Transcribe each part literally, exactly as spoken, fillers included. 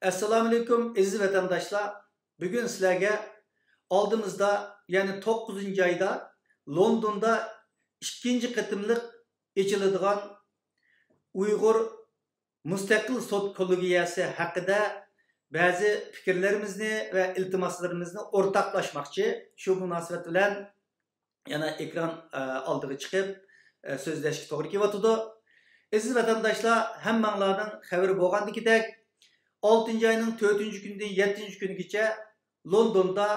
ئەسسالامۇئەلەيكۇم، ئەزىز ۋەتەنداشلار. بۈگۈن سىلەرگە ئالدىمىزدا، يەنى توققۇزىنچى ئايدا لوندوندا ئىككىنچى قېتىملىق ئېچىلىدىغان ئۇيغۇر مۇستەقىل سوت كوللېگىيەسى ھەققىدە بەزى پىكىرلىرىمىزنى ۋە ئىلتىماسلىرىمىزنى ئورتاقلاشماقچى. شۇ مۇناسىۋەت بىلەن يەنە ئېكران، ئە، ئالدىغا چىقىپ، ئە، سۆزلەشكە توغرا كېلىۋاتىدۇ. ئەزىز ۋەتەنداشلار، ھەممەڭلارنىڭ خەۋىرى بولغاندىكىدەك، ئالتىنچى ئاينىڭ تۆتىنچى كۈنىدىن يەتتىنچى كۈنىگىچە لوندوندا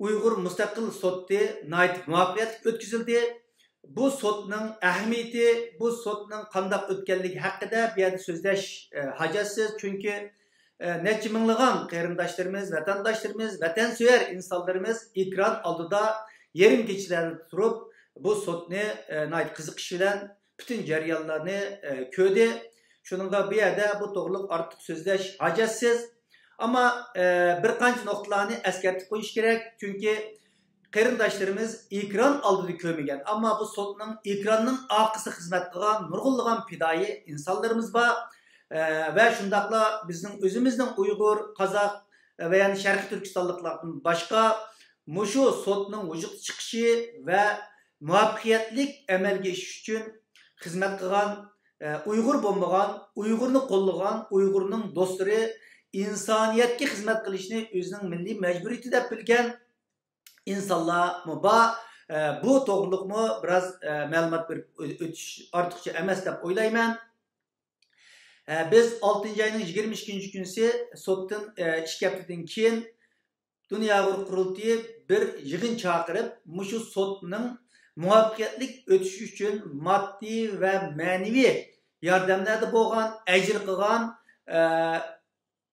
ئۇيغۇر مۇستەقىل سوتى ناھايىتى مۇۋەپپەقىيەتلىك ئۆتكۈزۈلدى. بۇ سوتنىڭ ئەھمىيىتى، بۇ سوتنىڭ قانداق ئۆتكەنلىكى ھەققىدە بۇ يەردە سۆزلەش، ئە، ھاجەتسىز. چۈنكى، ئە، نەچچە مىڭلىغان قېرىنداشلىرىمىز، ۋەتەنداشلىرىمىز، ۋەتەنسۆيەر ئىنسانلىرىمىز ئېكران ئالدىدا يېرىم كېچىلەردە تۇرۇپ، بۇ سوتنى، ئە، ناھايىتى قىزىقىش بىلەن پۈتۈن جەريانلارنى، ئە، كۆردى. شۇنىڭغا بۇ يەردە بۇ توغرىلىق ئارتۇق سۆزلەش ھاجەتسىز. ئەمما، ئە، بىر قانچە نۇقتىلارنى ئەسكەرتىپ قويۇش كېرەك. چۈنكى قېرىنداشلىرىمىز ئېكران ئالدىدا كۆرمىگەن، ئەمما بۇ سوتنىڭ ئېكراننىڭ ئارقىسىدا خىزمەت قىلغان نۇرغۇنلىغان پىدائىي ئىنسانلىرىمىز بار. ئە، ۋە شۇنداقلا بىزنىڭ ئۆزىمىزنىڭ ئۇيغۇر، قازاق ۋە يەنە شەرقىي تۈركىستانلىقلاردىن باشقا مۇشۇ سوتنىڭ ۋۇجۇدقا چىقىشى ۋە مۇۋەپپەقىيەتلىك ئەمەلگە ئېشىش ئۈچۈن خىزمەت قىلغان، ئە، ئۇيغۇر بولمىغان، ئۇيغۇرنى قوللىغان، ئۇيغۇرنىڭ دوستلىرى، ئىنسانىيەتكە خىزمەت قىلىشنى ئۆزىنىڭ مىللىي مەجبۇرىيىتى دەپ بىلگەن ئىنسانلارمۇ بار. ئە، بۇ توغرىلىقمۇ بىراز، ئە، مەلۇمات بېرىپ ئۆ-، ئۆتۈش ئارتۇقچە ئەمەس دەپ ئويلايمەن. ئە، بىز ئالتىنچى ئاينىڭ يىگىرمە ئىككىنچى كۈنىسى سوتتىن، ئە، ئىككى ھەپتىدىن كېيىن دۇنيا ئۇيغۇر قۇرۇلتىيى بىر يىغىن چاقىرىپ، مۇشۇ سوتنىڭ مۇۋەپپەقىيەتلىك ئۆتۈشى ئۈچۈن ماددىي ۋە مەنىۋى ياردەملەردە بولغان، ئەجىر قىلغان، ئە،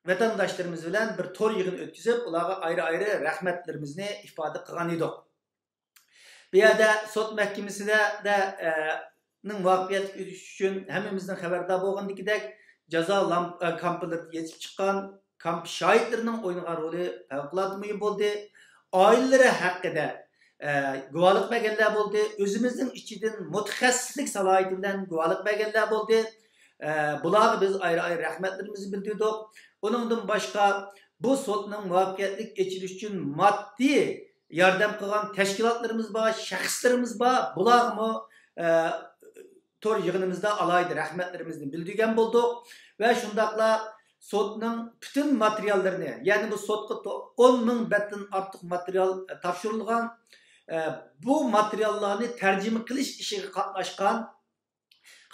ۋەتەنداشلىرىمىز بىلەن بىر تور يىغىنى ئۆتكۈزۈپ، ئۇلارغا ئايرى-ئايرى رەھمەتلىرىمىزنى ئىپادە قىلغان ئىدۇق. بۇ يەردە سوت مەھكىمىسىدە، دە، ئە، نىڭ مۇۋەپپەقىيەتلىك ئۆتۈشى ئۈچۈن ھەممىمىزنىڭ خەۋەردار بولغىنىدىكىدەك، جازا لام-، ئە، كامپلىرىدا يېتىپ چىققان كامپ شاھىتلىرىنىڭ ئوينىغان رولى پەۋقۇلئاددە مۇھىم بولدى. ئائىلىلىرى ھەققىدە، ئە، گۇۋاھلىق بەرگەنلەر بولدى. ئۆزىمىزنىڭ ئىچىدىن مۇتەخەسسىسلىك سالاھىيىتى بىلەن گۇۋاھلىق بەرگەنلەر بولدى. ئە، بۇلارغا بىز ئايرى-ئايرى رەھمەتلىرىمىزنى بىلدۈردۇق. ئۇنىڭدىن باشقا، بۇ سوتنىڭ مۇۋەپپەقىيەتلىك ئېچىلىشى ئۈچۈن ماددىي ياردەم قىلغان تەشكىلاتلىرىمىز بار، شەخسلىرىمىز بار. بۇلارغىمۇ، ئە، تور يىغىنىمىزدا ئالاھىدە رەھمەتلىرىمىزنى بىلدۈرگەن بولدۇق. ۋە شۇنداقلا سوتنىڭ پۈتۈن ماتېرىياللىرىنى، يەنى بۇ سوتقا تو-، ئون مىڭ بەتتىن ئارتۇق ماتېرىيال، ئە، تاپشۇرۇلغان. ئە، بۇ ماتېرىياللارنى تەرجىمە قىلىش ئىشىغا قاتناشقان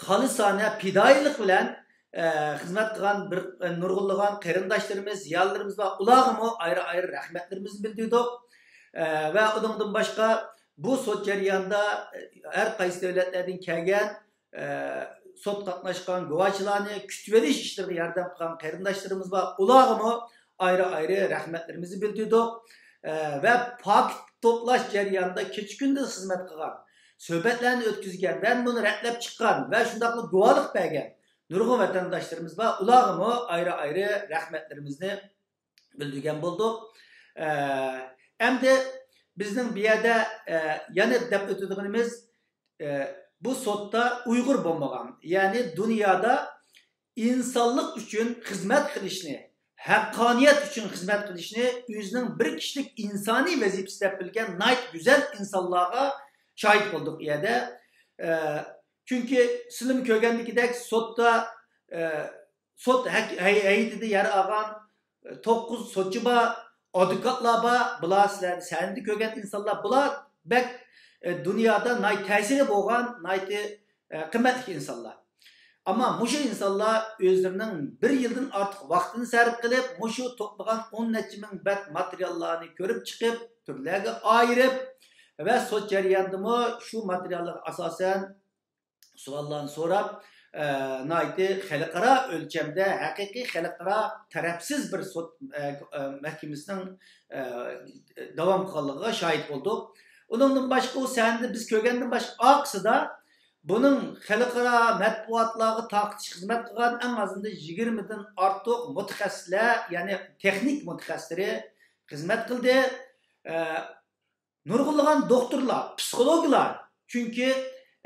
خالىسانە پىدائىيلىق بىلەن، ئە، خىزمەت قىلغان بىر، ئە، نۇرغۇنلىغان قېرىنداشلىرىمىز، زىيالىيلىرىمىز بار. ئۇلارغىمۇ ئايرى-ئايرى رەھمەتلىرىمىزنى بىلدۈردۇق. ئە، ۋە ئۇنىڭدىن باشقا، بۇ سوت جەريانىدا، ئە، ھەر قايسى دۆلەتلەردىن كەلگەن، ئە، سوت قاتناشقان گۇۋاھچىلارنى كۈتۈۋېلىش ئىشلىرىغا ياردەم قىلغان قېرىنداشلىرىمىز بار. ئۇلارغىمۇ ئايرى-ئايرى رەھمەتلىرىمىزنى بىلدۈردۇق. ئە، ۋە پاكىت توپلاش جەريانىدا كېچە-كۈندۈز خىزمەت قىلغان، سۆھبەتلەرنى ئۆتكۈزگەن ۋە بۇنى رەتلەپ چىققان ۋە شۇنداقلا گۇۋاھلىق بەرگەن نۇرغۇن ۋەتەنداشلىرىمىز بار. ئۇلارغىمۇ ئايرى-ئايرى رەھمەتلىرىمىزنى بىلدۈرگەن بولدۇق. ئە، ئەمدى بىزنىڭ بۇ يەردە، ئە، يەنە دەپ ئۆتىدىغىنىمىز، ئە، بۇ سوتتا ئۇيغۇر بولمىغان، يەنى دۇنيادا ئىنسانلىق ئۈچۈن خىزمەت قىلىشنى، ھەققانىيەت ئۈچۈن خىزمەت قىلىشنى ئۆزىنىڭ بىر كىشىلىك ئىنسانىي ۋەزىپىسى دەپ بىلگەن ناھايىتى گۈزەل ئىنسانلارغا شاھىت بولدۇق ئۇ يەردە. ئە، چۈنكى سىلىمۇ كۆرگەندىكىدەك سوتتا، ئە، سوت ھەك-، ھەي-، ھەيئىتىدە يەر ئالغان، ئە، توققۇز سوتچى بار، ئادۋوكاتلار بار، بۇلار سىلەرنى سەھنىدە كۆرگەن ئىنسانلار، بۇلار بەك، ئە، دۇنيادا ناھايىتى تەسىرى بولغان، ناھايىتى، ئە، قىممەتلىك ئىنسانلار. ئەمما مۇشۇ ئىنسانلار ئۆزلىرىنىڭ بىر يىلدىن ئارتۇق ۋاقتىنى سەرپ قىلىپ، مۇشۇ توپلىغان ئون نەچچە مىڭ بەت ماتېرىياللارنى كۆرۈپ چىقىپ، تۈرلەرگە ئايرىپ ۋە سوت جەريانىدىمۇ شۇ ماتېرىياللارغا ئاساسەن سوئاللارنى سوراپ، ئە، ناھايىتى خەلقئارا ئۆلچەمدە ھەقىقىي خەلقئارا تەرەپسىز بىر سوت، ئە، ئە، مەھكىمىسىنىڭ، ئە، داۋام قىلغانلىقىغا شاھىت بولدۇق. ئۇنىڭدىن باشقا، ئۇ سەھنىدە بىز كۆرگەندىن باشقا ئارقىسىدا بۇنىڭ خەلقئارا مەتبۇئاتلارغا تارقىتىش خىزمەت قىلغان ئەڭ ئازىندا يىگىرمىدىن ئارتۇق مۇتەخەسسىسلەر، يەنى تېخنىك مۇتەخەسسىسلىرى خىزمەت قىلدى. ئە، نۇرغۇنلىغان دوختۇرلار، پسىخولوگلار، چۈنكى،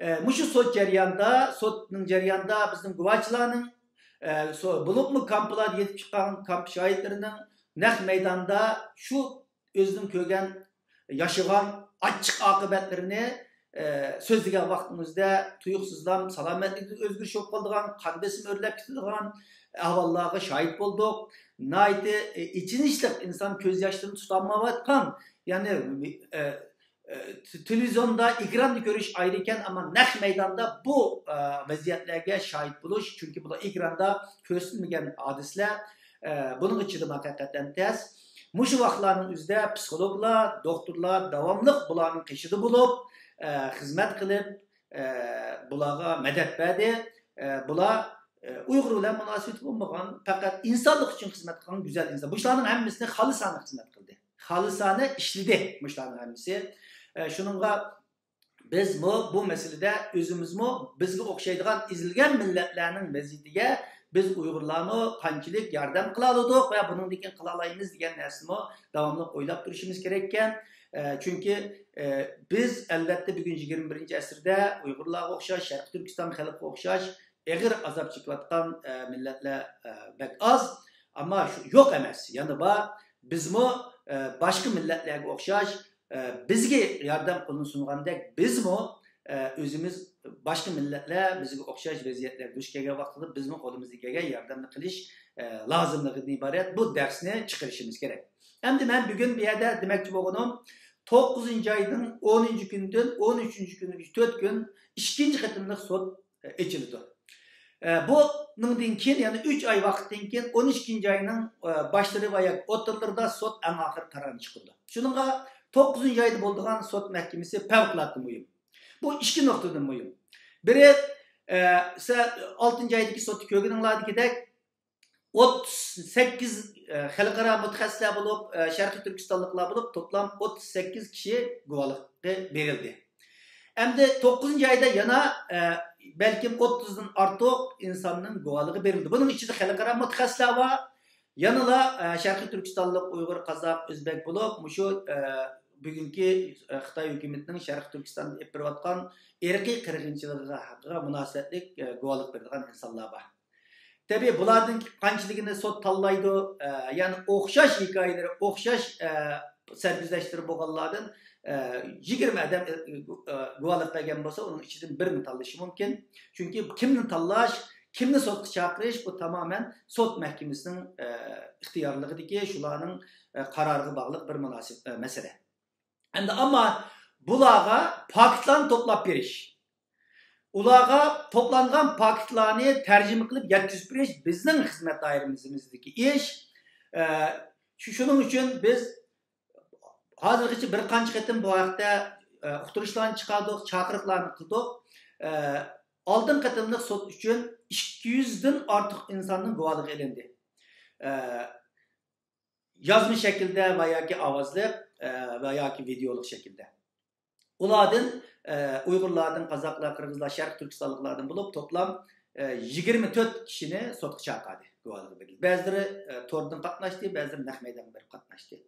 ئە، مۇشۇ سوت جەريانىدا، سوتنىڭ جەريانىدا بىزنىڭ گۇۋاھچىلارنىڭ، ئە، سو-، بولۇپمۇ كامپلاردا يېتىپ چىققان كامپ شاھىتلىرىنىڭ نەق مەيداندا شۇ ئۆزىنىڭ كۆرگەن، ياشىغان ئاچچىق ئاقىۋەتلىرىنى، ئە، سۆزلىگەن ۋاقتىمىزدا تۇيۇقسىزلا سالامەتلىكىدە ئۆزگىرىش بولۇپ قالىدىغان، قان بېسىمى ئۆرلەپ كېتىدىغان ئەھۋاللارغا شاھىت بولدۇق. ناھايىتى، ئە، ئېچىنىشلىق، ئىنسان كۆز ياشلىرىنى تۇتالمايۋاتقان، يەنى، ئە، ئە، تېلېۋىزىيوندا، ئېكراندا كۆرۈش ئايرىكەن، ئەمما نەق مەيداندا بۇ، ئە، ۋەزىيەتلەرگە شاھىت بولۇش، چۈنكى بۇلار ئېكراندا كۆرسىتىلمىگەن ھادىسىلەر، ئە، بۇنىڭغا چىدىم ھەقىقەتەن تەس. مۇشۇ ۋاقىتلارنىڭ ئۆزىدە پسىخولوگلار، دوختۇرلار داۋاملىق بۇلارنىڭ قېشىدا بولۇپ، ئە، خىزمەت قىلىپ، ئە، بۇلارغا مەدەت بەردى. ئە، بۇلار، ئە، ئۇيغۇر بىلەن مۇناسىۋىتى بولمىغان، پەقەت ئىنسانلىق ئۈچۈن خىزمەت قىلغان گۈزەل ئىنسان. بۇلارنىڭ ھەممىسىنى خالىسانە خىزمەت قىلدى. خالىسانە ئىشلىدى مۇشۇلارنىڭ ھەممىسى. ئە، شۇنىڭغا بىزمۇ بۇ مەسىلىدە ئۆزىمىزمۇ بىزگە ئوخشايدىغان ئېزىلگەن مىللەتلەرنىڭ ۋەزىيىتىگە بىز ئۇيغۇرلارمۇ قانچىلىك ياردەم قىلالىدۇق ۋە بۇنىڭدىن كېيىن قىلالايمىز دېگەن نەرسىنىمۇ داۋاملىق ئويلاپ تۇرۇشىمىز كېرەككەن. ئە، چۈنكى، ئە، بىز ئەلۋەتتە بۈگۈن يىگىرمە بىرىنچى ئەسىردە ئۇيغۇرلارغا ئوخشاش، شەرقىي تۈركىستان خەلقىگە ئوخشاش ئېغىر ئازاب چېكىۋاتقان، ئە، مىللەتلەر، ئە، بەك ئاز. ئەمما شۇ يوق ئەمەس، يەنە بار. بىزمۇ، ئە، باشقا مىللەتلەرگە ئوخشاش، ئە، بىزگە ياردەم قولىنى سۇنغاندەك بىزمۇ، ئە، ئۆزىمىز باشقا مىللەتلەر بىزگە ئوخشاش ۋەزىيەتلەرگە دۇچ كەلگەن ۋاقتىدا بىزمۇ قولىمىزدىن كەلگەن ياردەمنى قىلىش، ئە، لازىملىقىدىن ئىبارەت بۇ دەرسنى چىقىرىشىمىز كېرەك. ئەمدى مەن بۈگۈن بۇ يەردە دېمەكچى بولغىنىم، توققۇزىنچى ئاينىڭ ئونىنچى كۈنىدىن ئون ئۈچىنچى كۈنىگىچە تۆت كۈن ئىككىنچى قېتىملىق سوت، ئە، ئېچىلىدۇ. ئە، بۇنىڭدىن كېيىن، يەنى ئۈچ ئاي ۋاقىتتىن كېيىن، ئون ئىككىنچى ئاينىڭ، ئە، باشلىرى ۋە ياكى ئوتتۇرىلىرىدا سوت ئەڭ ئاخىرقى قارارنى چىقىرىدۇ. شۇنىڭغا توققۇزىنچى ئايدا بولىدىغان سوت مەھكىمىسى پەۋقۇلئاددە مۇھىم. بۇ ئىككى نۇقتىدىن مۇھىم. بىرى، ئە، سە-، ئالتىنچى ئايدىكى سوتتا كۆرگىنىڭلاردىكىدەك، ئوتتۇز سەككىز، ئە، خەلقئارا مۇتەخەسسىسلەر بولۇپ، ئە، شەرقىي تۈركىستانلىقلار بولۇپ، توپلام ئوتتۇز سەككىز كىشى گۇۋاھلىققا بېرىلدى. ئەمدى توققۇزىنچى ئايدا يەنە، ئە، بەلكىم ئوتتۇزدىن ئارتۇق ئىنساننىڭ گۇۋاھلىقى بېرىلدى. بۇنىڭ ئىچىدە خەلقئارا مۇتەخەسسىسلەر بار. يەنىلا، ئە، شەرقىي تۈركىستانلىق ئۇيغۇر، قازاق، ئۆزبەك بولۇپ، مۇشۇ، ئە، بۈگۈنكى، ئە، خىتاي ھۆكۈمىتىنىڭ شەرقىي تۈركىستاندا ئېلىپ بېرىۋاتقان ئىرقىي قىرغىنچىلىقىغا، ھەققىگە مۇناسىۋەتلىك، ئە، گۇۋاھلىق بېرىدىغان ئىنسانلار بار. تەبىئىي، بۇلاردىن قانچىلىكىنى سوت تاللايدۇ؟ ئە، يەنى ئوخشاش ھېكايىلىرى، ئوخشاش، ئە، سەرگۈزەشتلىرى بولغانلاردىن، ئە، يىگىرمە ئادەم، ئە، ئە، گۇۋاھلىق بەرگەن بولسا، ئۇنىڭ ئىچىدىن بىرىنى تاللىشى مۇمكىن. چۈنكى كىمنى تاللاش، كىمنى سوتقا چاقىرىش، بۇ تامامەن سوت مەھكىمىسىنىڭ، ئە، ئىختىيارلىقىدىكى، شۇلارنىڭ، ئە، قارارىغا باغلىق بىر مۇناسىپ، ئە، مەسىلە. ئەمدى ئەمما بۇلارغا پاكىتلارنى توپلاپ بېرىش، ئۇلارغا توپلانغان پاكىتلارنى تەرجىمە قىلىپ يەتكۈزۈپ بېرىش بىزنىڭ خىزمەت دائىرىمىزدىكى ئىش. ئە، شۇ، شۇنىڭ ئۈچۈن بىز ھازىرغىچە بىر قانچە قېتىم بۇ ھەقتە، ئە، ئۇقتۇرۇشلارنى چىقاردۇق، چاقىرىقلارنى قىلدۇق. ئە، ئالدىنقى قېتىملىق سوت ئۈچۈن ئىككى يۈزدىن ئارتۇق ئىنساننىڭ گۇۋاھلىقى ئېلىندى. ئە، يازما شەكىلدە ۋە ياكى ئاۋازلىق، ئە، ۋە ياكى ۋىدېئولۇق شەكىلدە. ئۇلاردىن، ئە، ئۇيغۇرلاردىن، قازاقلار، قىرغىزلار، شەرقىي تۈركىستانلىقلاردىن بولۇپ توپلام، ئە، يىگىرمە تۆت كىشىنى سوتقا چاقىردى، گۇۋاھلىقى بېرىلدى. بەزىلىرى، ئە، توردىن قاتناشتى، بەزىلىرى نەق مەيدانغا بېرىپ قاتناشتى.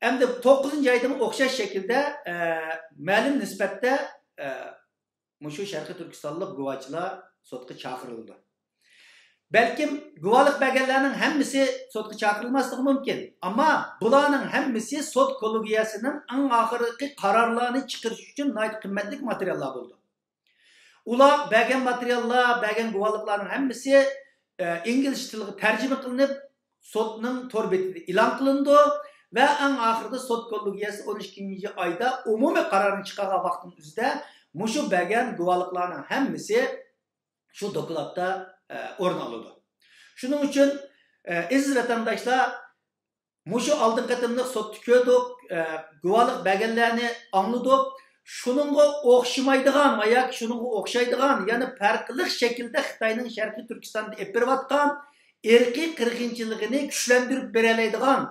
ئەمدى توققۇزىنچى ئايدىمۇ ئوخشاش شەكىلدە، ئە، مەلۇم نىسبەتتە، ئە، مۇشۇ شەرقىي تۈركىستانلىق گۇۋاچىلار سوتقا چاقىرىلىدۇ. بەلكىم گۇۋاھلىق بەرگەنلەرنىڭ ھەممىسى سوتقا چاقىرىلماسلىقى مۇمكىن. ئەمما بۇلارنىڭ ھەممىسى سوت كوللېگىيەسىنىڭ ئەڭ ئاخىرقى قارارلارنى چىقىرىش ئۈچۈن ناھايىتى قىممەتلىك ماتېرىياللار بولىدۇ. ئۇلار بەرگەن ماتېرىياللار، بەرگەن گۇۋاھلىقلارنىڭ ھەممىسى، ئە، ئىنگلىزچە تىلغا تەرجىمە قىلىنىپ، سوتنىڭ تور بېتىدە ئېلان قىلىنىدۇ ۋە ئەڭ ئاخىرىدا سوت كوللېگىيەسى ئون ئىككىنچى ئايدا ئومۇمىي قارارنى چىقارغان ۋاقتىنىڭ ئۆزىدە مۇشۇ بەرگەن گۇۋاھلىقلارنىڭ ھەممىسى شۇ دوكلاتتا، ئە، ئورۇن ئالىدۇ. شۇنىڭ ئۈچۈن، ئە، ئەزىز ۋەتەنداشلار، مۇشۇ ئالدىنقى قېتىملىق سوتتا كۆردۇق، ئە، گۇۋاھلىق بەرگەنلەرنى ئاڭلىدۇق. شۇنىڭغا ئوخشىمايدىغان ۋە ياكى شۇنىڭغا ئوخشايدىغان يەنە پەرقلىق شەكىلدە خىتاينىڭ شەرقىي تۈركىستاندا ئېلىپ بېرىۋاتقان ئىرقىي قىرغىنچىلىقىنى كۈچلەندۈرۈپ بېرەلەيدىغان،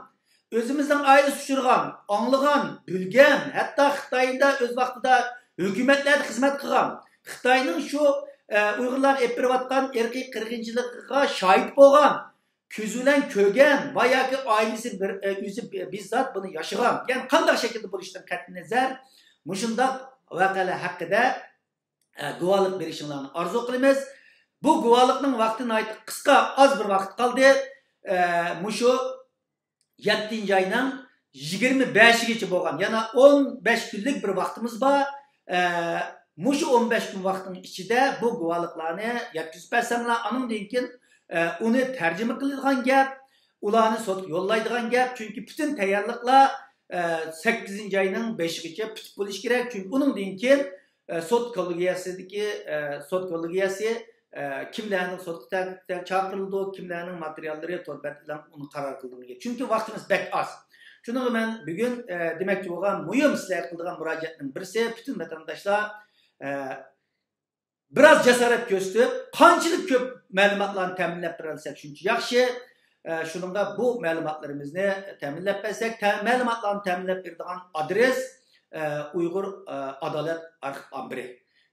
ئۆزىمىزنىڭ ئائىلىسى ئۇچرىغان، ئاڭلىغان، بىلگەن، ھەتتا خىتايدا ئۆز ۋاقتىدا ھۆكۈمەتلەردە خىزمەت قىلغان، خىتاينىڭ شۇ، ئە، ئۇيغۇرلارغا ئېلىپ بېرىۋاتقان ئىرقىي قىرغىنچىلىقىغا شاھىت بولغان، كۆزى بىلەن كۆرگەن ۋە ياكى ئائىلىسى بىر، ئە، ئۆزى بى-، بىززات بۇنى ياشىغان، يەنى قانداق شەكىلدە بولۇشىدىن قەتئىينەزەر، مۇشۇنداق ۋەقەلەر ھەققىدە، ئە، گۇۋاھلىق بېرىشىڭلارنى ئارزۇ قىلىمىز. بۇ گۇۋاھلىقنىڭ ۋاقتى ناھايىتى قىسقا، ئاز بىر ۋاقىت قالدى. ئە، مۇشۇ يەتتىنچى ئاينىڭ يىگىرمە بەشىگىچە بولغان، يەنە ئون بەش كۈنلۈك بىر ۋاقتىمىز بار. ئە، مۇشۇ ئون بەش كۈن ۋاقتىنىڭ ئىچىدە بۇ گۇۋاھلىقلارنى يەتكۈزۈپ بەرسەڭلار، ئانىڭدىن كېيىن، ئە، ئۇنى تەرجىمە قىلىدىغان گەپ، ئۇلارنى سوتقا يوللايدىغان گەپ. چۈنكى پۈتۈن تەييارلىقلار، ئە، سەككىزىنچى ئاينىڭ بەشىگىچە پۈتۈپ بولۇشى كېرەك. چۈنكى ئۇنىڭدىن كېيىن، ئە، سوت كوللېگىيەسىدىكى، ئە، سوت كوللېگىيەسى، ئە، كىملەرنىڭ سوتقا تە-، تە-، چاقىرىلىدۇ، كىملەرنىڭ ماتېرىياللىرى تور بەت بىلەن ئۇنى قارار قىلىدىغان گەپ. چۈنكى ۋاقتىمىز بەك ئاز. شۇنىڭغا مەن بۈگۈن، ئە، دېمەكچى بولغان مۇھىم سىلەرگە قىلىدىغان مۇراجىئەتنىڭ بىرسى، پۈتۈن ۋەتەنداشلار، ئە، بىراز جاسارەت كۆرسىتىپ، قانچىلىك كۆپ مەلۇماتلارنى تەمىنلەپ بېرەلىسەك، شۇنچە ياخشى. ئە، شۇنىڭغا بۇ مەلۇماتلىرىمىزنى تەمىنلەپ بەرسەك، تە-، مەلۇماتلارنى تەمىنلەپ بېرىدىغان ئادرېس، ئە، ئۇيغۇر، ئە، ئادالەت ئارخىپ ئامبىرى.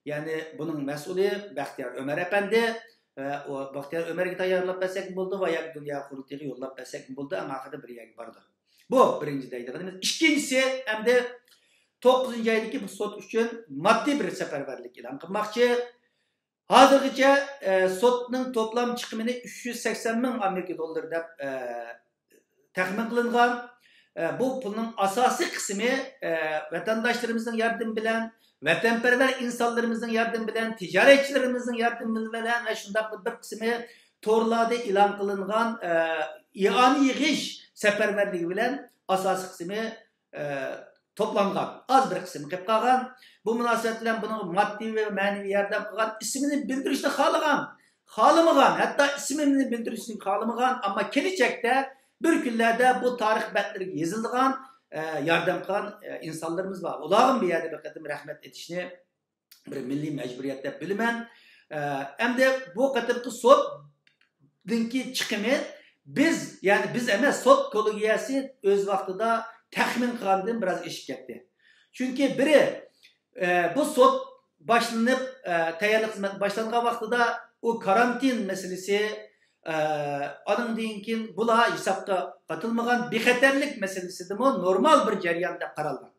يەنى بۇنىڭ مەسئۇلى بەختىيار ئۆمەر ئەپەندى. ئە، ئۇ بەختىيار ئۆمەرگە تەييارلاپ بەرسەكمۇ بولىدۇ ۋە ياكى دۇنيا قۇرۇلتىيىغا يوللاپ بەرسەكمۇ بولىدۇ. ئەڭ ئاخىرىدا بىر يەرگە بارىدۇ. بۇ بىرىنچى دەيدىغىنىمىز. ئىككىنچىسى، ئەمدى توققۇزىنچى ئايدىكى بۇ سوت ئۈچۈن ماددىي بىر سەپەرۋەرلىك ئېلان قىلماقچى. ھازىرغىچە، ئە، سوتنىڭ توپلام چىقىمىنى ئۈچ يۈز سەكسەن مىڭ ئامېرىكا دوللىرى دەپ، ئە، تەخمىن قىلىنغان. ئە، بۇ پۇلنىڭ ئاساسىي قىسمى، ئە، ۋەتەنداشلىرىمىزنىڭ ياردىمى بىلەن، ۋەتەنپەرۋەر ئىنسانلىرىمىزنىڭ ياردىمى بىلەن، تىجارەتچىلىرىمىزنىڭ ياردىمى بىلەن ۋە شۇنداقلا بىر قىسمى تورلاردا ئېلان قىلىنغان، ئە، ئىئانە يىغىش سەپەرۋەرلىكى بىلەن ئاساسىي قىسمى، ئە، توپلانغان. ئاز بىر قىسمى قېلىپ قالغان. بۇ مۇناسىۋەت بىلەن بۇنىڭغا ماددىي ۋە مەنىۋى ياردەم قىلغان، ئىسمىنى بىلدۈرۈشنى خالىغان، خالىمىغان، ھەتتا ئىسمىنى بىلدۈرۈشنى خالىمىغان، ئەمما كېلىچەكتە بىر كۈنلەردە بۇ تارىخ بەتلىرىگە يېزىلىدىغان، ئە، ياردەم قىلغان، ئە، ئىنسانلىرىمىز بار. ئۇلارغىمۇ بۇ يەردە بىر قېتىم رەھمەت ئېيتىشنى بىر مىللىي مەجبۇرىيەت دەپ بىلىمەن. ئە، ئەمدى بۇ قېتىمقى سوتنىڭكى چىقىمى بىز، يەنى بىز ئەمەس، سوت كوللېگىيەسى ئۆز ۋاقتىدا تەخمىن قىلغاندىن بىراز ئېشىپ كەتتى. چۈنكى بىرى، ئە، بۇ سوت باشلىنىپ، ئە، تەييارلىق خىزمەت باشلانغان ۋاقتىدا ئۇ كارانتىن مەسىلىسى، ئە، ئانىڭدىن كېيىن بۇلار ھېسابقا قاتىلمىغان بىخەتەرلىك مەسىلىسىدىمۇ نورمال بىر جەريان دەپ قارالغان.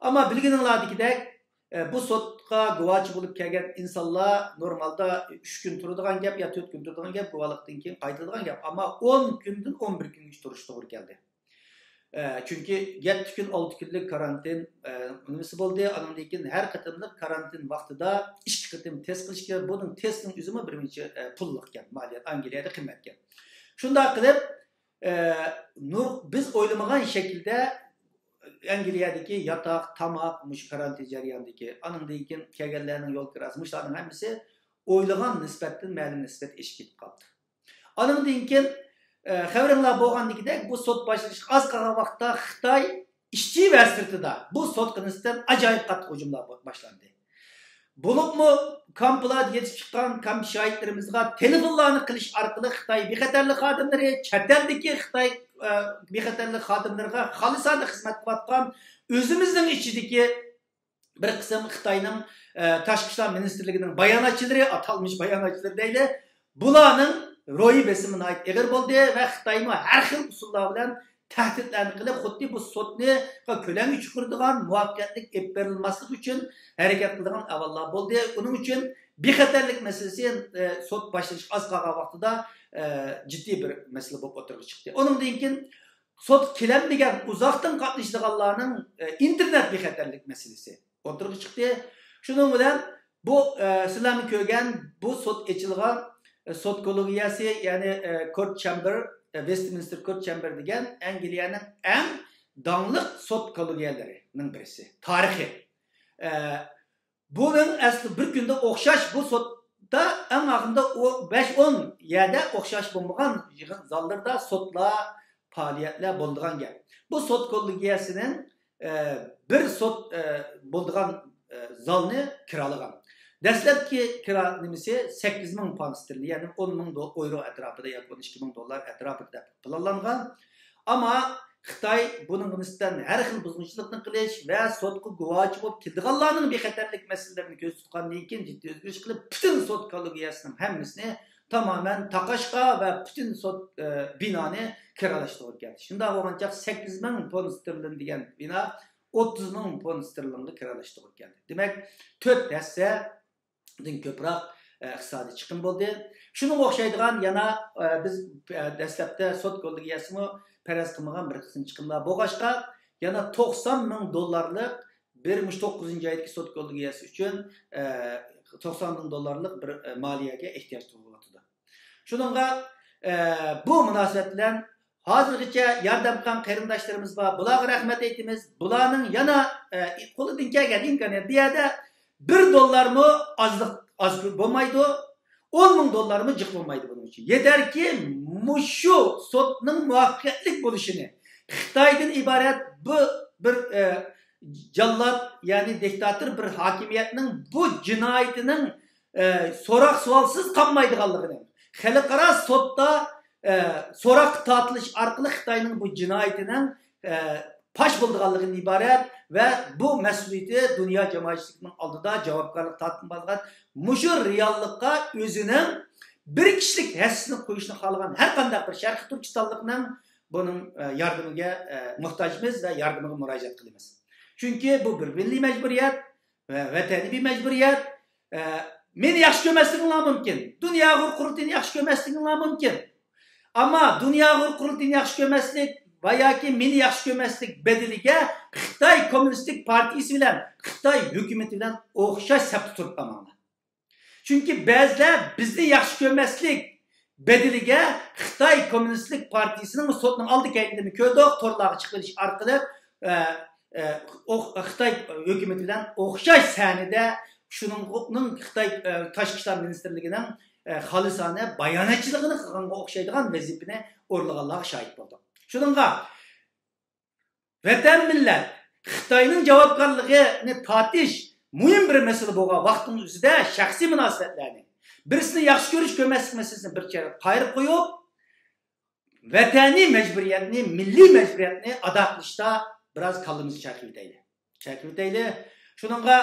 ئەمما بىلگىنىڭلاردىكىدەك، ئە، بۇ سوتقا گۇۋاچى بولۇپ كەلگەن ئىنسانلار نورمالدا ئۈچ كۈن تۇرىدىغان گەپ يا تۆت كۈن تۇرىدىغان گەپ، گۇۋاھلىقتىن كېيىن قايتىدىغان گەپ. ئەمما ئون كۈندىن ئون بىر كۈنگىچە تۇرۇشى توغرا كەلدى. ئە، چۈنكى يەتتە كۈن، ئالتە كۈنلۈك كارانتىن، ئە، نېمىسى بولدى. ئانىڭدىن كېيىن ھەر قېتىملىق كارانتىن ۋاقتىدا ئىككى قېتىم تېست قىلىش كېرەك. بۇنىڭ تېستىنىڭ ئۆزىمۇ بىر نەچچە، ئە، پۇللۇق ئىكەن، مالىيەت ئەنگلىيەدە قىممەتكەن. شۇنداق قىلىپ، ئە، نۇر-، بىز ئويلىمىغان شەكىلدە ئەنگلىيەدىكى ياتاق، تاماق، مۇشۇ كارانتىن جەريانىدىكى، ئانىڭدىن كېيىن كەلگەنلەرنىڭ يول كىراسى، مۇشۇلارنىڭ ھەممىسى ئويلىغان نىسبەتتىن مەلۇم نىسبەت ئېشىپ كېتىپ قالدى. ئانىڭدىن كېيىن، ئە، خەۋىرىڭلار بولغاندىكىدەك، بۇ سوت باشلىنىشقا ئاز قالغان ۋاقىتتا خىتاي ئىچى ۋە سىرتىدا بۇ سوتقا نىسبەتەن ئاجايىپ قاتتىق ھۇجۇملار باشلاندى. بولۇپمۇ كامپلاردا يېتىپ چىققان كامپ شاھىتلىرىمىزغا تېلېفونلارنى قىلىش ئارقىلىق خىتاي بىخەتەرلىك خادىملىرى، چەت ئەلدىكى خىتاي، ئە، بىخەتەرلىك خادىملىرىغا خالىسانە خىزمەت قىلىۋاتقان ئۆزىمىزنىڭ ئىچىدىكى بىر قىسىم خىتاينىڭ، ئە، تاشقى ئىشلار مىنىستىرلىكىنىڭ باياناتچىلىرى، ئاتالمىش باياناتچىلىرى دەيلى، بۇلارنىڭ روھىي بېسىمى ناھايىتى ئېغىر بولدى ۋە خىتايمۇ ھەر خىل ئۇسۇللار بىلەن تەھدىتلەرنى قىلىپ، خۇددى بۇ سوتنى كۆلەڭگە چۈشۈرىدىغان، مۇۋەپپەقىيەتلىك ئېلىپ بېرىلماسلىقى ئۈچۈن ھەرىكەت قىلىدىغان ئەھۋاللار بولدى. ئۇنىڭ ئۈچۈن بىخەتەرلىك مەسىلىسى، ئە، سوت باشلىنىشقا ئاز قالغان ۋاقتىدا، ئە، جىددىي بىر مەسىلە بولۇپ ئوتتۇرىغا چىقتى. ئۇنىڭدىن كېيىن سوتقا كېلەلمىگەن ئۇزاقتىن قاتنىشىدىغانلارنىڭ، ئە، ئىنتېرنېت بىخەتەرلىك مەسىلىسى ئوتتۇرىغا چىقتى. شۇنىڭ بىلەن بۇ، ئە، سىلەرمۇ كۆرگەن، بۇ سوت ئېچىلغان، ئە، سوت كوللېگىيەسى، يەنى، ئە، كورت چامبېر، ئە، ۋېستمىنستېر كورت چامبېر دېگەن ئەنگلىيەنىڭ ئەڭ داڭلىق سوت كوللېگىيەلىرىنىڭ بىرسى. تارىخىي. ئە، بۇنىڭ ئەسلى بىر كۈندە ئوخشاش بۇ سوتتا ئەڭ ئاخىرىدا ئۇ بەش ئون يەردە ئوخشاش بولمىغان يىغىن زاللىرىدا سوتلار پائالىيەتلەر بولىدىغان گەپ. بۇ سوت كوللېگىيەسىنىڭ، ئە، بىر سوت، ئە، بولىدىغان، ئە، زالنى كىرالىغان. دەسلەپكى كىرا نېمىسى سەككىز مىڭ پوند ستېرلىنگ، يەنى ئون مىڭ دو-، ئويرو ئەتراپىدا ياكى ئون ئىككى مىڭ دوللار ئەتراپىدا دەپ پىلانلانغان. ئەمما خىتاي بۇنىڭغا نىسبەتەن ھەر خىل بۇزغۇنچىلىقنى قىلىش ۋە سوتقا گۇۋاچى بولۇپ كېلىدىغانلارنىڭ بىخەتەرلىك مەسىلىلىرىنى كۆزدە تۇتقاندىن كېيىن جىددىي ئۆزگىرىش قىلىپ، پۈتۈن سوت كوللېگىيەسىنىڭ ھەممىسىنى تامامەن تاقاشقا ۋە پۈتۈن سوت، ئە، بىنانى كىرالاشتۇرغىلى كەلدى. شۇنداق بولغانچاق سەككىز مىڭ پوند ستېرلىنگ دېگەن بىنا ئوتتۇز مىڭ پوند ستېرلىنگغا كىرالاشتۇرغىلى كەلدى. دېمەك، تۆت ھەسسە دىن كۆپرەك، ئىقتىسادىي چىقىم بولدى. شۇنىڭغا ئوخشايدىغان يەنە، ئە، بىز، ئە، دەسلەپتە سوت كوللېگىيەسىمۇ پەرەز قىلمىغان بىر قىسىم چىقىملار بولغاچقا، يەنە توقسان مىڭ دوللارلىق بىر مۇشۇ توققۇزىنچى ئايدىكى سوت كوللېگىيەسى ئۈچۈن، ئە، توقسان مىڭ دوللارلىق بىر، ئە، مالىيەگە ئېھتىياج تۇغۇلۇۋاتىدۇ. شۇنىڭغا، ئە، بۇ مۇناسىۋەت بىلەن ھازىرغىچە ياردەم قىلغان قېرىنداشلىرىمىز بار. بۇلارغا رەھمەت ئېيتىمىز. بۇلارنىڭ يەنە، ئە، قولىدىن كەلگەن ئىمكانىيەت، بۇ يەردە بىر دوللارمۇ ئازلىق، ئاز بولمايدۇ، ئون مىڭ دوللارمۇ جىق بولمايدۇ بۇنىڭ ئۈچۈن. يېتەركى، مۇشۇ سوتنىڭ مۇۋەپپەقىيەتلىك بولۇشىنى، خىتايدىن ئىبارەت بۇ بىر، ئە، جاللات، يەنى دىكتاتور بىر ھاكىمىيەتنىڭ بۇ جىنايىتىنىڭ، ئە، سوراق سوئالسىز قالمايدىغانلىقىنى، خەلقئارا سوتتا، ئە، سوراققا تارتىلىش ئارقىلىق خىتاينىڭ بۇ جىنايىتىنىڭ، ئە، پاش بولىدىغانلىقىدىن ئىبارەت ۋە بۇ مەسئۇلىيىتى دۇنيا جامائەتچىلىكىنىڭ ئالدىدا جاۋابكارلىق تارتىنىپ بولغان مۇشۇ رېئاللىققا ئۆزىنىڭ بىر كىشىلىك ھەسسىسىنى قويۇشنى خالىغان ھەر قانداق بىر شەرقىي تۈركىستانلىقنىڭ بۇنىڭ، ئە، ياردىمىگە، ئە، موھتاجمىز ۋە ياردىمىگە مۇراجىئەت قىلىمىز. چۈنكى بۇ بىر مىللىي مەجبۇرىيەت ۋە ۋەتەنىي بىر مەجبۇرىيەت. ئە، مېنى ياخشى كۆرمەسلىكىڭلار مۇمكىن. دۇنيا ئۇيغۇر قۇرۇلتىيىنى ياخشى كۆرمەسلىكىڭلار مۇمكىن. ئەمما دۇنيا ئۇيغۇر قۇرۇلتىيىنى ياخشى كۆرمەسلىك ۋە ياكى مېنى ياخشى كۆرمەسلىك بەدىلىگە خىتاي كوممۇنىستىك پارتىيىسى بىلەن خىتاي ھۆكۈمىتى بىلەن ئوخشاش سەپتە تۇرۇپ قالماڭلار. چۈنكى بەزىلەر بىزنى ياخشى كۆرمەسلىك بەدىلىگە خىتاي كوممۇنىستلىق پارتىيىسىنىڭ سوتنىڭ ئالدى كەينىدىمۇ كۆردۇق، تورلارغا چىقىۋېلىش ئارقىلىق، ئە، ئە، ئوخ-، خىتاي ھۆكۈمىتى بىلەن ئوخشاش سەھنىدە شۇنىڭ خىتاي، ئە، تاشقى ئىشلار مىنىستىرلىكىنىڭ، ئە، خالىسانە باياناتچىلىقىنى قىلغانغا ئوخشايدىغان ۋەزىپىنى ئورۇنلىغانلارغا شاھىت بولدۇق. شۇنىڭغا ۋەتەن مىللەت خىتاينىڭ جاۋابكارلىقىنى تارتىش مۇھىم بىر مەسىلە بولغان ۋاقىتنىڭ ئۆزىدە شەخسىي مۇناسىۋەتلەرنى، بىرسىنى ياخشى كۆرۈش كۆرمەسلىك مەسىلىسىنى بىر چەتكە قايرىپ قويۇپ، ۋەتەنىي مەجبۇرىيەتنى، مىللىي مەجبۇرىيەتنى ئادا قىلىشتا بىراز كاللىمىزنى چاقىرىۋېتەيلى. چاقىرىۋېتەيلى. شۇنىڭغا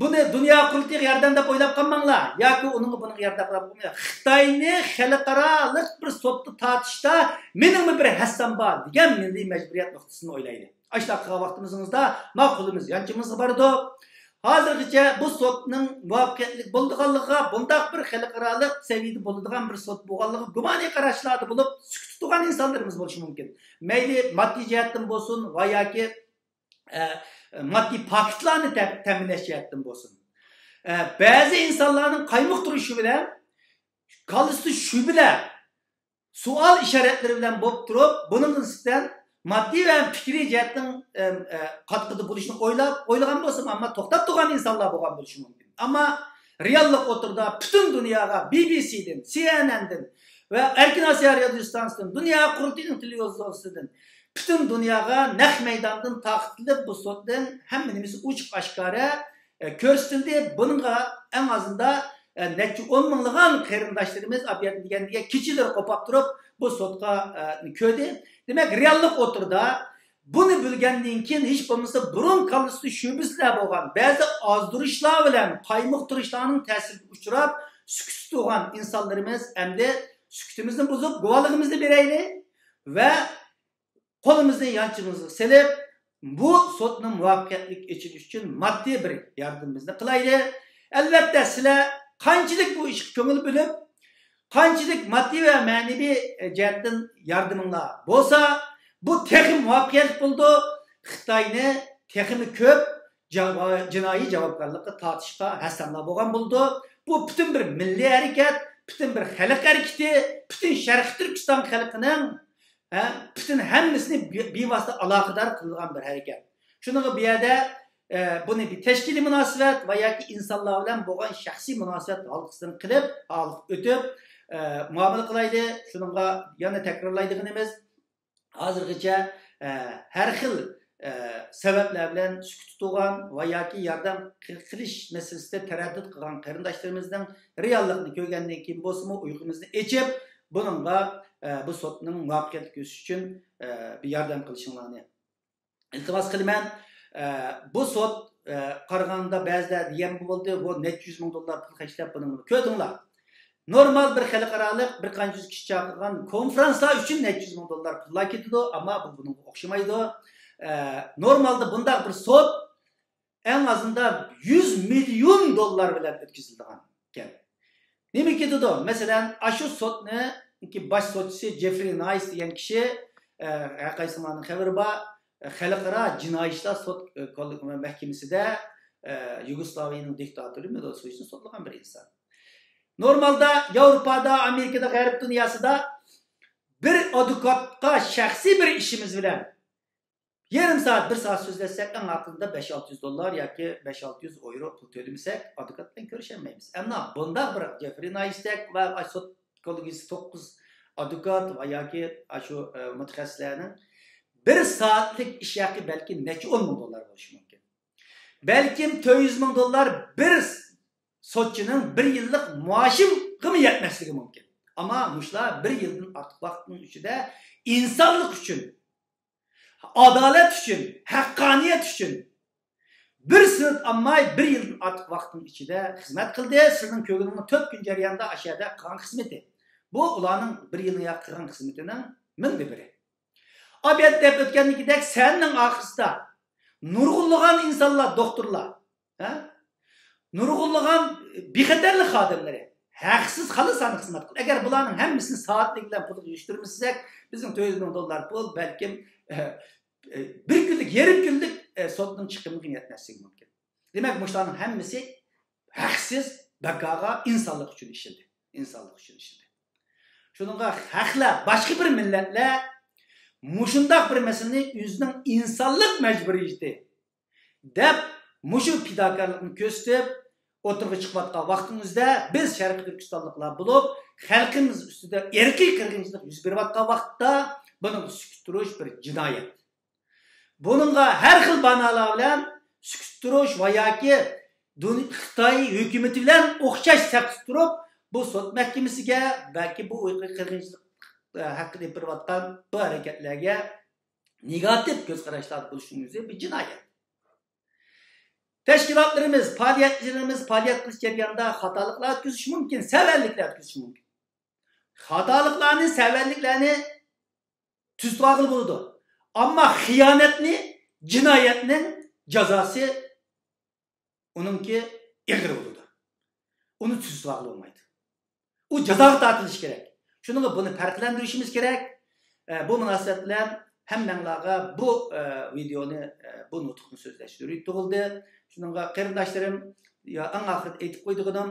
بۇنى دۇنيا قۇرۇلتىيىغا ياردەم دەپ ئويلاپ قالماڭلار. ياكى ئۇنىڭغا بۇنىڭغا ياردەم قىلىپ قالماڭلار. خىتاينى خەلقئارالىق بىر سوتتا تارتىشتا مېنىڭمۇ بىر ھەسسەم بار دېگەن مىللىي مەجبۇرىيەت نۇقتىسىدىن ئويلايلى. ئاشۇنداق قىلغان ۋاقتىمىزدا ما قولىمىز يانچىمىزغا بارىدۇ. ھازىرغىچە بۇ سوتنىڭ مۇۋەپپەقىيەتلىك بولىدىغانلىقىغا، بۇنداق بىر خەلقئارالىق سەۋىيەدە بولىدىغان بىر سوت بولغانلىقىغا گۇمانىي قاراشلاردا بولۇپ، سۈكۈتتە تۇرغان ئىنسانلىرىمىز بولۇشى مۇمكىن. مەيلى ماددىي جەھەتتىن بولسۇن ۋە ياكى، ئە، ماددىي پاكىتلارنى تە-، تەمىنلەش جەھەتتىن بولسۇن. ئە، بەزى ئىنسانلارنىڭ قايمۇقتۇرۇشى بىلەن كاللىسىدا شۈبھىلەر، سوئال ئىشارەتلىرى بىلەن بولۇپ تۇرۇپ، بۇنىڭغا نىسبەتەن ماددىي ۋە پىكرىي جەھەتتىن، ئە، ئە، قاتقىدە بولۇشنى ئويلاپ، ئويلىغان بولسىمۇ، ئەمما توختاپ تۇرغان ئىنسانلار بولغان بولۇشى مۇمكىن. ئەمما رېئاللىق ئوتتۇرىدا پۈتۈن دۇنياغا بى بى سىدىن، سى ئېن ئېندىن ۋە ئەركىن ئاسىيا رادىيو ئىستانسىسىدىن، دۇنيا قۇرۇلتىيىنىڭ تېلېۋىزورىسىدىن، پۈتۈن دۇنياغا نەق مەيداندىن تارقىتىلىپ، بۇ سوتتىن ھەممە نېمىسى ئوچۇق ئاشكارا، ئە، كۆرسىتىلدى. بۇنىڭغا ئەڭ ئازىندا، ئە، نەچچە ئون مىڭلىغان قېرىنداشلىرىمىز ئاپىيەتنى دېگەندىگە كېچىلىرى قوپاپ تۇرۇپ، بۇ سوتقا، ئە، كۆردى. دېمەك، رېئاللىق ئوتتۇرىدا بۇنى بىلگەندىن كېيىن، ھېچ بولمىسا بۇرۇن كاللىسىدا شۈبھىسىلەر بولغان، بەزى ئازدۇرۇشلار بىلەن قايمۇقتۇرۇشلارنىڭ تەسىرىگە ئۇچراپ، سۈكۈتتە تۇرغان ئىنسانلىرىمىز ئەمدى سۈكۈتىمىزنى بۇزۇپ، گۇۋاھلىقىمىزنى بېرەيلى ۋە قولىمىزنى يانچىمىزغا سېلىپ، بۇ سوتنىڭ مۇۋەپپەقىيەتلىك ئېچىلىشى ئۈچۈن ماددىي بىر ياردىمىمىزنى قىلايلى. ئەلۋەتتە، سىلەر قانچىلىك بۇ ئىشقا كۆڭۈل بۆلۈپ، قانچىلىك ماددىي ۋە مەنىۋى، ئە، جەھەتتىن ياردىمىڭلار بولسا، بۇ تېخىمۇ مۇۋەپپەقىيەتلىك بولىدۇ. خىتاينى تېخىمۇ كۆپ جاۋا-، جىنايى جاۋابكارلىققا تارتىشقا ھەسسەڭلار بولغان بولىدۇ. بۇ پۈتۈن بىر مىللىي ھەرىكەت، پۈتۈن بىر خەلق ھەرىكىتى، پۈتۈن شەرقىي تۈركىستان خەلقىنىڭ، ھە، پۈتۈن ھەممىسىنى بىۋاسىتە ئالاقىدار قىلىدىغان بىر ھەرىكەت. شۇنىڭغا بۇ يەردە، ئە، بۇنى بىر تەشكىلىي مۇناسىۋەت ۋە ياكى ئىنسانلار بىلەن بولغان شەخسىي مۇناسىۋەت ھالقىسىدىن قىلىپ، ھالقىپ ئۆتۈپ، ئە، مۇئامىلە قىلايلى. شۇنىڭغا يەنە تەكرارلايدىغىنىمىز، ھازىرغىچە، ئە، ھەر خىل، ئە، سەۋەبلەر بىلەن سۈكۈتتە تۇرغان ۋە ياكى ياردەم قىل-، قىلىش مەسىلىسىدە تەرەددۇت قىلغان قېرىنداشلىرىمىزنىڭ رېئاللىقنى كۆرگەندىن كېيىن بولسىمۇ، ئۇيقۇمىزنى ئېچىپ، بۇنىڭغا، ئە، بۇ سوتنىڭ مۇۋەپپەقىيەتلىك ئۆتۈشى ئۈچۈن، ئە، بىر ياردەم قىلىشىڭلارنى ئىلتىماس قىلىمەن. ئە، بۇ سوت، ئە، قارىغاندا بەزىلەر دېگەن بولدى، بۇ نەچچە يۈز مىڭ دوللار پۇل خەجلەپ بۇنى كۆردۈڭلار. نورمال بىر خەلقئارالىق بىر قانچە يۈز كىشى چاقىرغان كونفرانسلار ئۈچۈن نەچچە يۈز مىڭ دوللار پۇللار كېتىدۇ، ئەمما بۇ بۇنىڭغا ئوخشىمايدۇ. ئە، نورمالدا بۇنداق بىر سوت ئەڭ ئازىندا يۈز مىليون دوللار بىلەن ئۆتكۈزۈلىدىغان گەپ. نېمە كېتىدۇ؟ مەسىلەن، ئاشۇ سوتنىڭكى باش سوتچىسى جېفرى نايس دېگەن كىشى، ئە، ھەر قايسىڭلارنىڭ خەۋىرى بار، ئە، خەلقئارا جىنايى ئىشلار سوت، ئە، كول-، مەھكىمىسىدە، ئە، يۇگوسلاۋىيەنىڭ دىكتاتورى مىلوسېۋىچنى سوتلىغان بىر ئىنسان. نورمالدا ياۋروپادا، ئامېرىكىدا، غەرب دۇنياسىدا بىر ئادۋوكاتقا شەخسىي بىر ئىشىمىز بىلەن يېرىم سائەت، بىر سائەت سۆزلەشسەك، ئەڭ ئاقىرىدا بەش ئالتە يۈز دوللار ياكى بەش ئالتە يۈز ئېۋرو پۇل تۆلىمىسەك، ئادۋوكات بىلەن كۆرۈشەلمەيمىز. ئەمما بۇنداق بىر جېفرى نايستەك ۋە سوت كوللېگىيىسى توققۇز ئادۋوكات ۋە ياكى ئاشۇ، ئە، مۇتەخەسسىسلەرنىڭ بىر سائەتلىك ئىش ھەققى بەلكى نەچچە ئون مىڭ دوللار بولۇشى مۇمكىن. بەلكىم تۆت يۈز مىڭ دوللار بىر سوتچىنىڭ بىر يىللىق مائاشىغىمۇ يەتمەسلىكى مۇمكىن. ئەمما مۇشۇلار بىر يىلدىن ئارتۇق ۋاقىتنىڭ ئىچىدە ئىنسانلىق ئۈچۈن، ئادالەت ئۈچۈن، ھەققانىيەت ئۈچۈن بىر سېنت ئالماي، بىر يىلدىن ئارتۇق ۋاقىتنىڭ ئىچىدە خىزمەت قىلدى. سىزنىڭ كۆرگىنىڭىز تۆت كۈن جەريانىدا ئاشۇ يەردە قىلغان خىزمىتى. بۇ ئۇلارنىڭ بىر يىلنىڭ قىلغان خىزمىتىنىڭ مىڭدا بىرى. ئابىيەت دەپ ئۆتكەندىكىدەك، سەننىڭ ئاخىرسىدا نۇرغۇنلىغان ئىنسانلار، دوختۇرلار، ھە؟ نۇرغۇنلىغان بىخەتەرلىك خادىملىرى ھەقسىز خالىسانە خىزمەت قىلدى. ئەگەر بۇلارنىڭ ھەممىسىنى سائەتلىك بىلەن پۇلغا يۈرۈشتۈرمىسەك، بىزنىڭ تۆت يۈز مىڭ دوللار پۇل بەلكىم، ئە، ئە، بىر كۈنلۈك، يېرىم كۈنلۈك، ئە، سوتنىڭ چىقىمىغا يەتمەسلىكى مۇمكىن. دېمەك، مۇشۇلارنىڭ ھەممىسى ھەقسىز بەكاغا، ئىنسانلىق ئۈچۈن ئىشلىدى. ئىنسانلىق ئۈچۈن ئىشلىدى. شۇنىڭغا ھەقلەر، باشقا بىر مىللەتلەر مۇشۇنداق بىر مەسىلىنى ئۆزىنىڭ ئىنسانلىق مەجبۇرىيىتى دەپ، مۇشۇ پىداكارلىقنى كۆرسىتىپ ئوتتۇرىغا چىقىۋاتقان ۋاقتىمىزدا، بىز شەرقىي تۈركىستانلىقلار بولۇپ، خەلقىمىز ئۈستىدە ئىرقىي قىرغىنچىلىق يۈز بېرىۋاتقان ۋاقىتتا بۇنىڭغا سۈكۈت تۇرۇش بىر جىنايەت. بۇنىڭغا ھەر خىل باھانىلەر بىلەن سۈكۈت تۇرۇش ۋە ياكى دۇن-، خىتاي ھۆكۈمىتى بىلەن ئوخشاش سەپتە تۇرۇپ، بۇ سوت مەھكىمىسىگە، بەلكى بۇ ئىرقىي قىرغىنچىلىق، ئە، ھەققىدە ئېلىپ بېرىۋاتقان بۇ ھەرىكەتلەرگە نېگاتىپ كۆز قاراشلاردا بولۇشنىڭ ئۆزى بىر جىنايەت. تەشكىلاتلىرىمىز، پائالىيەتچىلىرىمىز پائالىيەت قىلىش جەريانىدا خاتالىقلار ئۆتكۈزۈشى مۇمكىن، سەۋەنلىكلەر ئۆتكۈزۈشى مۇمكىن. خاتالىقلارنى، سەۋەنلىكلەرنى تۈزىتىۋالغىلى بولىدۇ. ئەمما خىيانەتنى، جىنايەتنىڭ جازاسى ئۇنىڭكى ئېغىر بولىدۇ. ئۇنى تۈزىتىۋالغىلى بولمايدۇ. ئۇ جازاغا تارتىلىشى كېرەك. شۇنىڭغا بۇنى پەرقلەندۈرۈشىمىز كېرەك. ئە، بۇ مۇناسىۋەت بىلەن ھەممەڭلارغا بۇ، ئە، ۋىدېئونى، ئە، بۇ نۇتۇقنى سۆزلەش زۆرۈرىيىتى تۇغۇلدى. شۇنىڭغا قېرىنداشلىرىم، يا، ئەڭ ئاخىرىدا ئېيتىپ قويىدىغىنىم،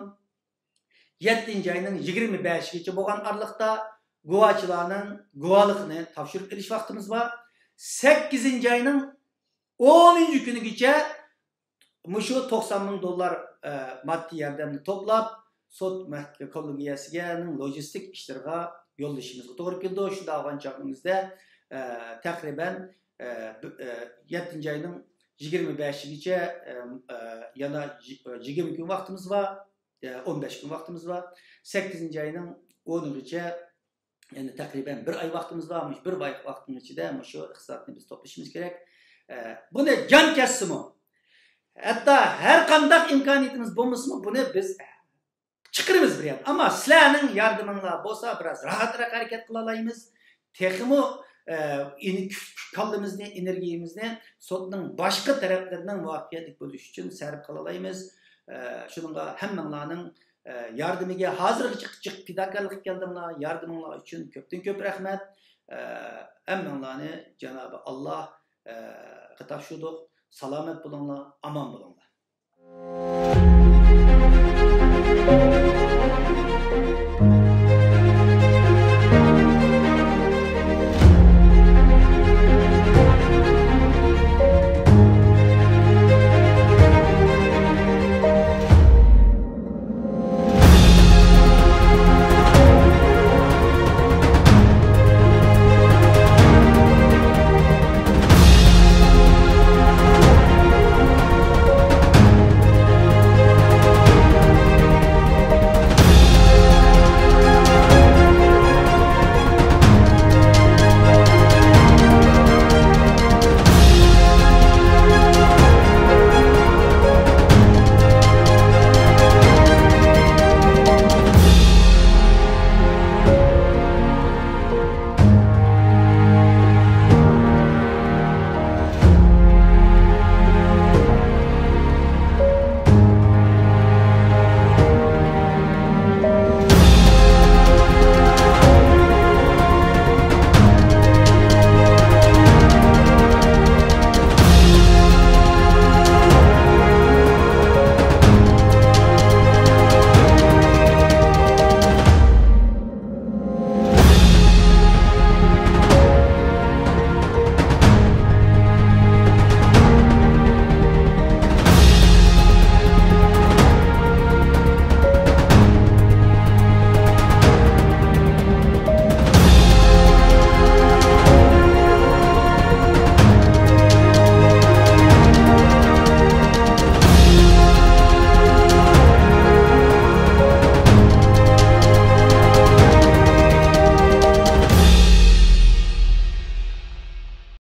يەتتىنچى ئاينىڭ يىگىرمە بەشىگىچە بولغان ئارىلىقتا گۇۋاچىلارنىڭ گۇۋاھلىقىنى تاپشۇرۇپ ئېلىش ۋاقتىمىز بار. سەككىزىنچى ئاينىڭ ئونىنچى كۈنىگىچە مۇشۇ توقسان مىڭ دوللار، ئە، ماددىي ياردەمنى توپلاپ، سوت مەھكىمە كوللېگىيەسىگەنىڭ لوجىستىك ئىشلىرىغا يوللىشىمىزغا توغرا كېلىدۇ. شۇنداق بولغان چاغىمىزدا، ئە، تەقرىبەن، ئە، بۇ، ئە، يەتتىنچى ئاينىڭ يىگىرمە بەشىگىچە، ئە، ئە، يەنە يىگىرمە كۈن ۋاقتىمىز بار، ئە، ئون بەش كۈن ۋاقتىمىز بار. سەككىزىنچى ئاينىڭ ئونىغىچە، يەنى تەقرىبەن بىر ئاي ۋاقتىمىز بار. مۇشۇ بىر ئاي ۋاقىتنىڭ ئىچىدە مۇشۇ ئىقتىسادنى بىز توپلىشىمىز كېرەك. ئە، بۇنى جان كەتسىمۇ، ھەتتا ھەر قانداق ئىمكانىيىتىمىز بولمىسىمۇ، بۇنى بىز چىقىرىمىز بىر يەردە. ئەمما سىلەرنىڭ ياردىمىڭلار بولسا، بىراز راھەترەك ھەرىكەت قىلالايمىز. تېخىمۇ، ئە، ئىنى-، كۈچ-، كاللىمىزنى، ئېنېرگىيىمىزنى سوتنىڭ باشقا تەرەپلىرىنىڭ مۇۋەپپەقىيەتلىك بولۇشى ئۈچۈن سەرپ قىلالايمىز. ئە، شۇنىڭغا ھەممىڭلارنىڭ، ئە، ياردىمىگە ھازىرغىچە جىق پىداكارلىق كەلدىڭلار. ياردىمىڭلار ئۈچۈن كۆپتىن كۆپ رەھمەت. ئە، ھەممىڭلارنى جانابى ئاللاھقا تاپشۇردۇق. سالامەت بولۇڭلار، ئامان بولۇڭلار.